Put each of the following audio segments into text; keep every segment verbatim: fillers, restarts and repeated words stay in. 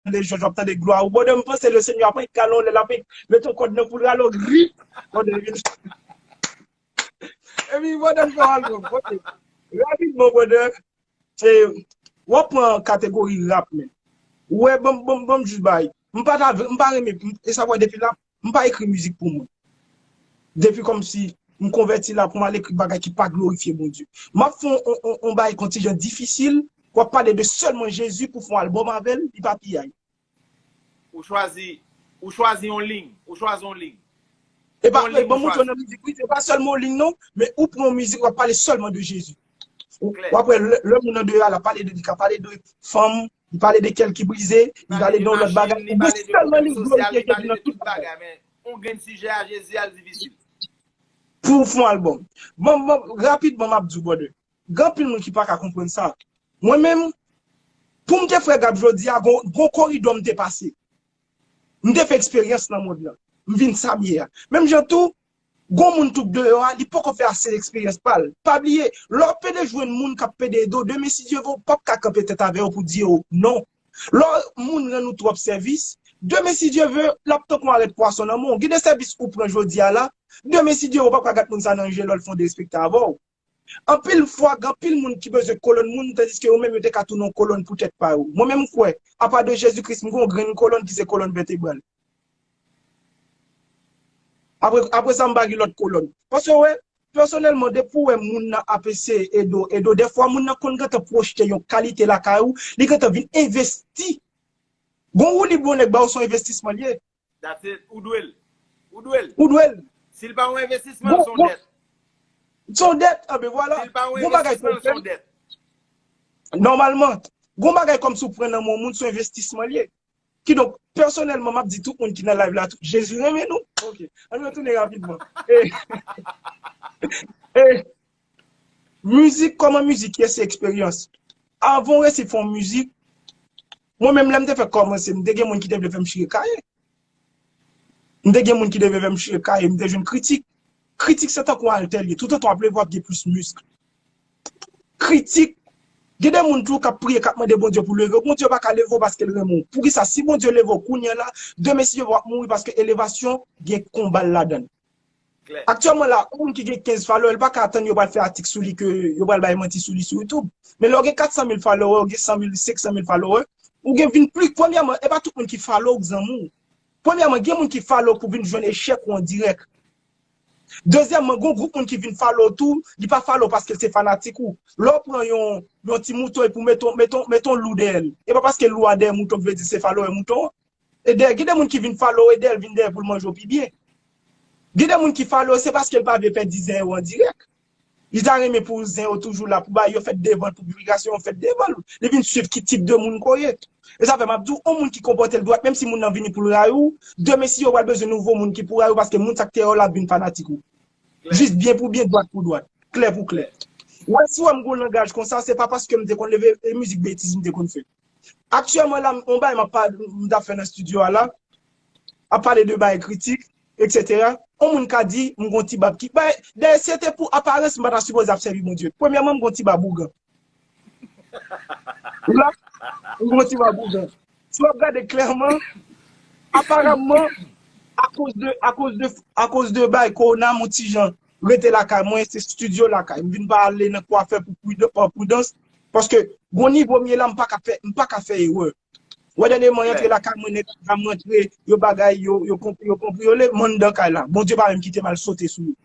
tande jòj, w ap tande glwa ou. Brother, m panse le Senyè ap annik rale w lè l ap annik mete yon kòd nan kou l rale w grip. Brother, epi, epi brother, m fè w album. Ok. Rapidman, brother, e, w ap pran kategori rap, men. Ou wè, ban m, ban m, ban m jis bay. M pa ta, m pa renmen, e sa fè depi la, m pa ekri mizik pou mwen. Depi kòmsi m konvèti la pou m al ekri bagay ki pa glorifye Bondye. M ap fè on, on, on, on bagay kontijan difisil, w ap pale de sèlman Jezi pou fè on album avè l, li pa piyay. Ou chwazi, ou chwazi yon liy, ou chwazi yon liy. E pa, bon, mwen montre nan mizik, wi, se pa sèlman yon liy non, men ou pran yon mizik, w ap pale sèlman de Jezi. W ap wè lè, lè moun andeyò a, l ap pale de, li ka pale de fanm, li pale de kè l ki brize, li pale de yon lòt bagay. Ou gen sèlman liy glorifye Jezi nan tout bagay. On grenn sijè a Jezi a l difisil. Pou w fè yon album. Bon, bon, rapidman, m ap di w, brother. Gen anpil moun ki pa ka konprann sa. Mwen menm, pou m te frè Gab jodi a, gon, gon koridò m te pase. M te fè eksperyans nan mond lan. M vin sa m ye a. Menm jan tou, gon moun tou k deyò a, li poko fè ase eksperyans pa l. Pa bliye, lè w pede jwenn moun k ap pede ede w, demen si Dye vle, w p ap ka kanpe tèt avè yo pou di yo non. Lè w moun rann ou twòp sèvis, demen si Dye vle, l ap tankou arèt pwason nan men w. Gen de sèvis ou pran jodi a la, demen si Dye vle, w p ap ka gad moun sa nan je lè l fè yon derespekte avè w. Anpil fwa, gen anpil moun ki bezwen kolòn moun, tandiske yo menm yo te ka tounen yon kolòn pou tèt pa yo. Mwen menm m kwè, apa de Jezi Kris, m gen yon grenn kolòn ki se kolòn vètebral. Apre, apre sa, m pa gen lòt kolòn. Paske, wè, pèsonèlman, depi w wè moun nan ap eseye ede w, ede w, dèfwa moun nan konn gentan pwojte yon kalite lakay ou, li gentan vin envesti. Gon woulib yon nèg ba w, se yon envestisman l ye. That's it. Ou dwe l. Ou dwe l. Ou dwe l. Si l pa yon envestisman, l se yon dèt. Se yon dèt, anben vwala. Si l pa yon envestisman, l se yon dèt. Nòmalman, gon bagay kòmsi w pran nan men yon moun, se yon envestisman l ye. Kidonk, pèsonèlman, m ap di tout moun ki nan live la, tou, Jezi renmen nou. Ok, ann retounen rapidman. E, e, mizik, kòman mizik ye, se eksperyans. Avan w resi fè yon mizik, mwen menm, lè m te fèk kòmanse, m te gen moun ki te vle fè m chire kaye. M te gen moun ki te vle fè m chire kaye, m te jwenn kritik. Kritik se tankou altè l ye. Toutotan w ap leve, w ap gen plis misk. Kritik. Gen de moun tou k ap priye, k ap mande Bondye pou leve w. Bondye pa ka leve w paske l renmen w. Poukisa? Si Bondye leve w kounye a la, demen si Dye vle w ap mouri paske elevasyon gen konba l ladan l. Aktyèlman la, yon moun ki gen kenz followers, li pa ka atann yo pral fè atik sou li, ke yo pral bay manti sou li sou YouTube. Men lè w gen kat san mil followers, ou gen san mil, senk san mil followers, ou gen vin pli, premyèman, e pa tout moun ki follow w, zanmi w. Premyèman, gen moun ki follow w pou vin jwenn echèk ou an dirèk. Dezyèmman, gon gwoup moun ki vin follow w tou, li pa follow w paske l se fanatik ou. Lè w pran yon, yon ti mouton epi w mete, mete, mete yon lou dèyè l, e pa paske lou a dèyè mouton ki vle di se follower mouton an. E dèyè, gen de moun ki vin follow w, e dèyè l vin dèyè pou l manje w pi byen. Gen de moun ki follow w, se paske l pa vle pèdi zen yo an dirèk. Li ta renmen pou zen yo toujou la, pou bagay yo fèt devan l, pou piblikasyon yo fèt devan l. Li vin swiv ki tip de moun ke w ye. E sa fè m ap di w, yon moun ki konpòte l dwat, menm si moun nan vini pou l rayi w, demen si yo pral bezwen nouvo moun ki pou rayi w, paske moun sa k te rayi w la ap vin fanatik ou. Jis byen pou byen, dwat pou dwat, klè pou klè. Wè, si w wè m gon langaj konsa, se pa paske m te konn leve, e mizik betiz m te konn fè. Aktyèlman la, yon bagay m ap pale, m t ap fè nan estidyo a la, ap pale de bagay kritik, etsetera. Yon moun ka di, m gon ti bab ki, bay, dayè, si se te pou aparans, m pa ta sipoze ap sèvi Bondye. Premyèman, m gon ti bab ougan. Ou la, m gon ti bab ougan. Si w ap gade klèman, aparamman, akoz de, akoz de, akoz de bagay kowona, m on ti jan rete lakay mwen, se estidyo lakay. M vin pa ale nan kwafè pou prid-, pa pridans, paske gon nivo m ye la, m pa ka fè, m pa ka fè erè. Wè, dènyèman, y antre lakay mwen, nèg la rantre, yo bagay, yo, yo konp-, yo konpriyole, m anndan kay la. Bondye pa menm kite m al sote sou yo.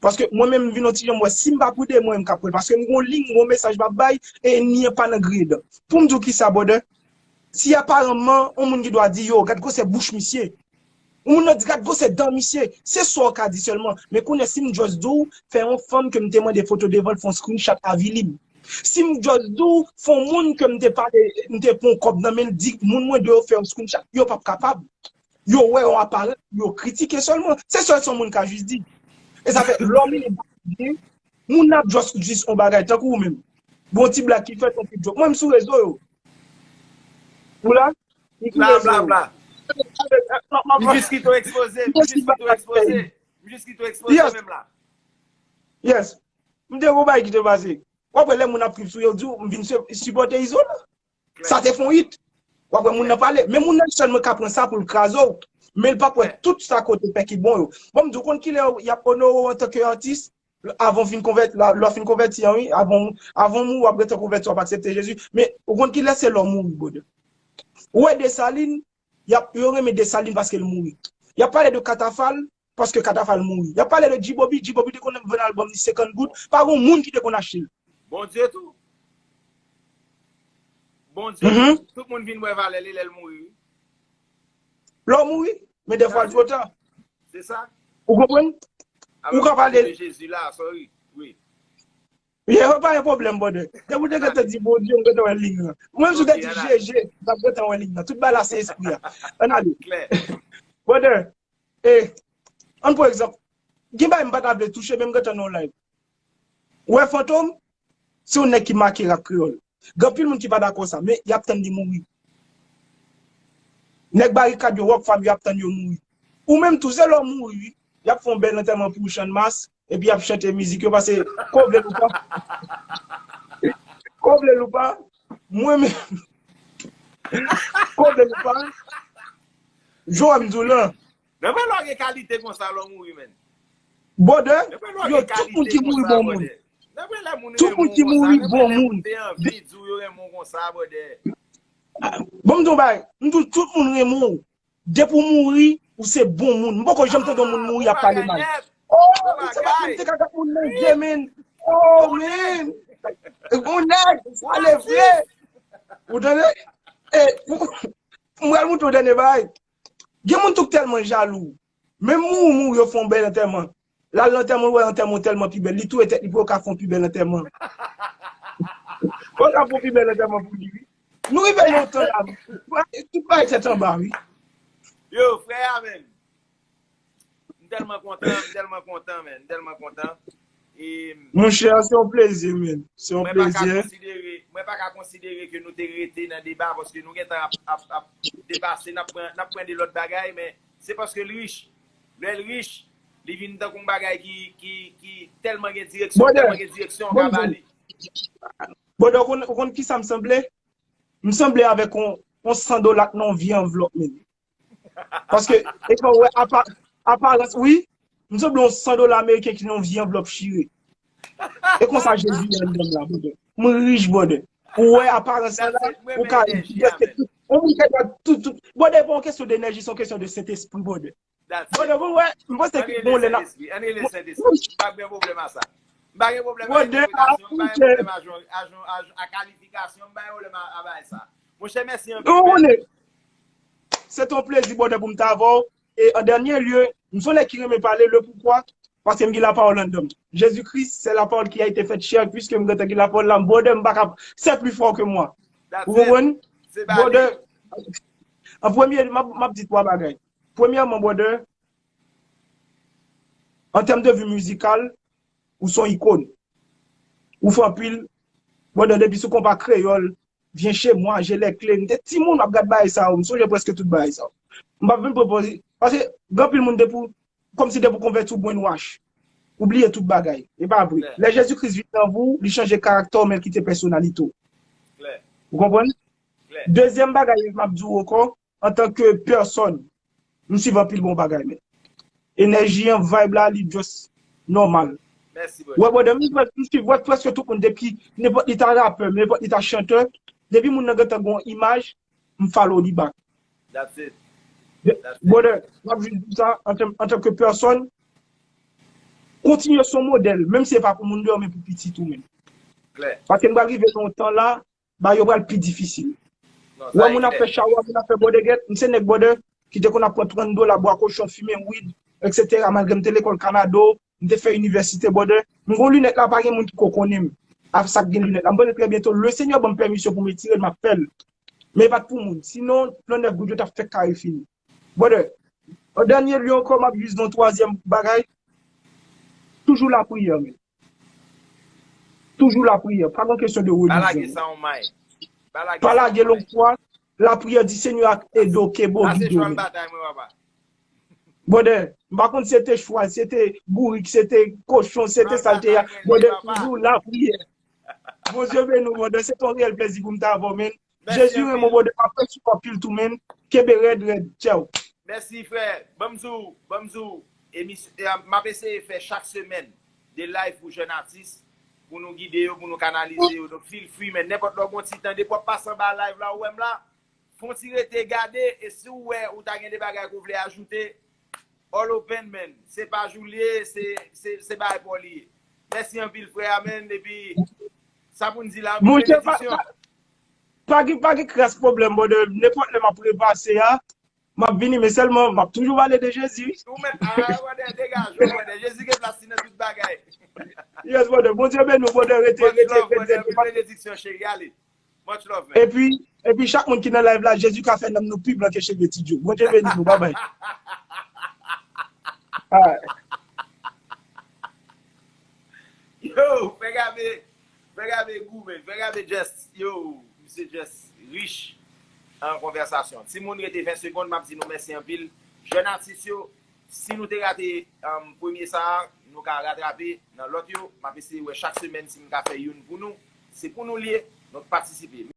Paske mwen menm, m vin on ti jan, m wè, si m pa pride, mwen menm k ap pran l. Paske m gon liy, m gon mesaj m ap bay, e ènmi an pa nan griye dan. Pou m di w kisa, brother? Si aparamman, yon moun gen dwa di, yo, gad gwosè bouch misye. Yon moun nan di, gad gwosè dan misye. Se sa w ka di sèlman. Men kounye a, si m just di w, fè yon fanm ke m te mande foto devan l, fè yon screenshot avili m. Si m just di w, fè yon moun ke m te pale, m te pran yon kòb nan men l, di moun mwen deyò, fè yon screenshot, yo p ap kapab. Yo wè yon aparans, yo kritike sèlman. Se sèl sa yon moun ka jis di. E sa fè, lè w menm, moun nan ap just jis yon bagay, tankou ou menm. Bon ti blag ki fèt, yon ti joke. Mwen, m sou rezo yo. Ou la? M sou rezo yo. Bla, bla, bla. M jis kite w ekspoze, m jis kite w ekspoze. M jis kite w ekspoze menm la. Yes. M te gon bagay ki te pase. W ap wè lè moun ap trip sou yo, di w, m vin sipòte Izolan. Sa te fè yon hit. W ap wè moun nan pale. Men moun nan sèlman ka pran sa pou l kraze w. Men l p ap wè tout sa ke w te fè ki bon yo. Bon, m di w, ou konn kilè y ap onore w antanke atis? Avan w fin konvèti, lè w fin konvèti an, wi. Avan, avan w mouri, w ap gentan konvèti, w ap aksepte Jezi. Men ou konn kilè se lè w mouri, brother. Ou wè Desalin, y ap, yo renmen Desalin paske l mouri. Y ap pale de Katafal paske Katafal mouri. Y ap pale de Djibobi, Djibobi te konn vann albòm li senkant goud, pa gen moun ki te konn achte l. Bondye tou. Bondye tou. Tout moun vin wè valè li lè l mouri, wi. Lè w mouri, men dèfwa l twò ta. Se sa. Ou konprann? Ou ka pale. Jezi la, sorry. Wi. Yeah, pa gen pwoblèm, brother. Depi w te gentan di Bondye, m gentan wè liy lan. Mwen menm si w te di Jeje, m t ap gentan wè liy lan. Tout bagay la se espri a. Ann ale. Brother, e, ann pran egzanp, gen bagay m pa ta vle touche, men m gentan nan yon live. Ou wè Fantom, se yon nèg ki make rap kreyòl. Gen anpil moun ki pa dakò sa, men y ap tann li mouri. Nèg Barikad yo, Rockfam yo ap tann yo mouri. Ou menm tou, se lè w mouri, wi. Y ap fè yon bèl antèman pou ou, Channmas, epi y ap chante mizik yo, paske, ke w vle l ou pa, ke w vle l ou pa, mwen menm, ke w vle l ou pa, jan m di w lan. Nan vre lè w gen kalite konsa lè w mouri, menn. Brother, yo, tout moun ki mouri bon moun. Tout moun ki mouri bon moun. Bon, m di w bagay, m di w tout moun renmen w. Depi w mouri, ou se bon moun. M poko janm tande yon moun mouri ap pale mal. Oh, ou se pa moun te ka gad moun nan je, menn. Oh, menn. Bon nèg, ale vre. Ou tande? E, m pral montre w dènye bagay. Gen moun tou k tèlman jalou. Menm mouri, mouri, yo fè yon bèl antèman. L al nan antèman, l wè antèman tèlman pi bèl. Li touye tèt li pou yo ka fè yon pi bèl antèman. Pou yo ka fè yon pi bèl antèman pou li, wi. Nou rive nan yon tan la, tout bagay tèt anba, wi. Yo, frè a, menn. M tèlman kontan, m tèlman kontan, menn. M tèlman kontan. Monchè, se yon plezi, menn. Se yon plezi. Mwen pa ka konsidere ke nou te rete nan deba paske nou gentan ap, ap, ap depase, n ap pran, n ap pran de lòt bagay, men se paske l rich. Lè l rich, li vin tankou yon bagay ki, ki, ki tèlman gen direksyon, tèlman gen direksyon an ka ba li. Brother, ou konn, ou konn kisa m sanble? M sanble avèk yon, yon san dola k nan yon vye anvlòp, menn. Paske, e fò w wè apa-, aparans, wi, m sanble yon san dola ameriken ki nan yon vye anvlòp chire. E konsa Jezi ye anndan m la, brother. M rich, brother. Ou wè aparans lan la, ou ka, yon moun ka gen tout, tout. Brother, e pa yon kesyon de enèji, se yon kesyon de Sentespri, brother. Brother, ou wè, m panse ke bon lè n ap. Ann rele Sentespri. M pa gen pwoblèm a sa. M pa gen pwoblèm a entèpretasyon, m pa gen pwoblèm a, a, a, a kalifikasyon, m pa gen pwoblèm a, a bagay sa. Monchè, mèsi anpil. Se te yon plezi, brother, pou m t avè w. E an dènye lye, m se yon nèg ki renmen pale, le poukwa, paske m gen lapawòl anndan m. Jezi Kris, c'est la parole qui a été faite chair, puisque m gentan gen lapawòl la, m brother, m pa ka, c'est plus fort que moi. Ou konprann? Brother, an premye, m ap, m ap di twa bagay. Premyèman, brother, an tèm de vi mizikal, ou se yon ikòn. Ou fè anpil, brother, depi sou konpa kreyòl, Viens chez moi, j'ai les clés. M te timoun, m ap gad bagay sa yo. M sonje prèske tout bagay sa yo. M p ap vin pran poz. Paske gen anpil moun depi w, kòmsi depi w konvèti w brainwash. Ou bliye tout bagay. E pa vre. Lè Jezi Kris vin nan vi w, li chanje karaktè w, men l kite pèsonalite w. Ou konprann? Dezyèm bagay m ap di w ankò, antanke pèsòn, m swiv anpil bon bagay, men. Enèji an, vibe la, li just nòmal. Wè, brother, m, m swiv wè prèske tout moun depi nenpòt li ta rapè, nenpòt li ta chantè, depi moun nan gentan gen yon imaj, m follow li back. Brother, m ap jis di w sa, antan, antanke pèsòn, kontinye se yon modèl, menm si se pa pou moun deyò, men pou pitit ou menm. Paske m pral rive nan yon tan la, bagay yo pral pi difisil. Wè moun ap fè chawa, moun ap fè bòdègèt, m se nèg brother ki te konn ap pran trant dola, bwè kochon, fimen weed, et cetera. Malgre m te lekòl Kanado, m te fè inivèsite brother. M gon linèt la, pa gen moun ki ko konnen m. Avè sa k gen linèt la. M panse trè byento, Lesenyè ban m pèmisyon pou m retire l, m ap fè l. Men e pa t pou moun. Sinon, trannèf goud yo t ap fèk kare fini. Brother, an dènye lye ankò, m ap jis di yon twazyèm bagay. Toujou lapriyè, men. Toujou lapriyè. Pa gen kesyon de relijyon. Pa lage sa yon may. Pa lage lòt fwa. Lapriyè di Senyè a edoke bo gide men. Brother, m pa konn si se te chwal, si se te bourik, si se te kochon, si se te sa l te ye a. Brother, toujou lapriyè. Bondye beni w, brother. Se te yon reyèl plezi pou m t avè w, men. Jezi renmen w, brother. M apresye w anpil tou, man. Kenbe rèd, rèd. Tchao. Mèsi, frè. Ban m di w, ban m di w, emisyon, e, m ap eseye fè chak semèn de live pou jèn atis, pou nou gide yo, pou nou kanalize yo. Donk, feel free, man. Nenpòt lè w gen yon ti tan, depi w ap pase anba live la, ou wè m la, fè yon ti rete gade, e si w wè ou ta gen de bagay ke w vle ajoute, all open, man. Se pa jou l ye, se, se, se bagay pa w li ye. Mèsi anpil, frè, amen. Epi, sa pou n di la, anpil benediksyon. Pa gen, pa gen kras pwoblèm, brother. Nenpòt lè m ap repase a, m ap vini, men sèlman, m ap toujou pale de Jezi, wi. Ou menm, ah, brother, degaje w, brother. Jezi gen plas li nan tout bagay. Yes, brother. Bondye beni w, brother. Rete, rete, rete, rete. Benediksyon, cheri. Ale. Much love, man. Epi, epi chak moun ki nan live la, Jezi ka fè nanm nou pi blan ke cheve Ti Djo. Bondye beni nou. Babay. Yo, fè gade, fè gade gou, man. Fè gade just, yo, misye just rich an konvèsasyon. Timoun, rete ven segonn, m ap di nou mèsi anpil. Jèn atis yo, si nou te rate um, premye sa a, nou ka ratrape nan lòt yo. M ap eseye wè chak semèn si m ka fè youn pou nou. Se pou nou l ye, donk patisipe.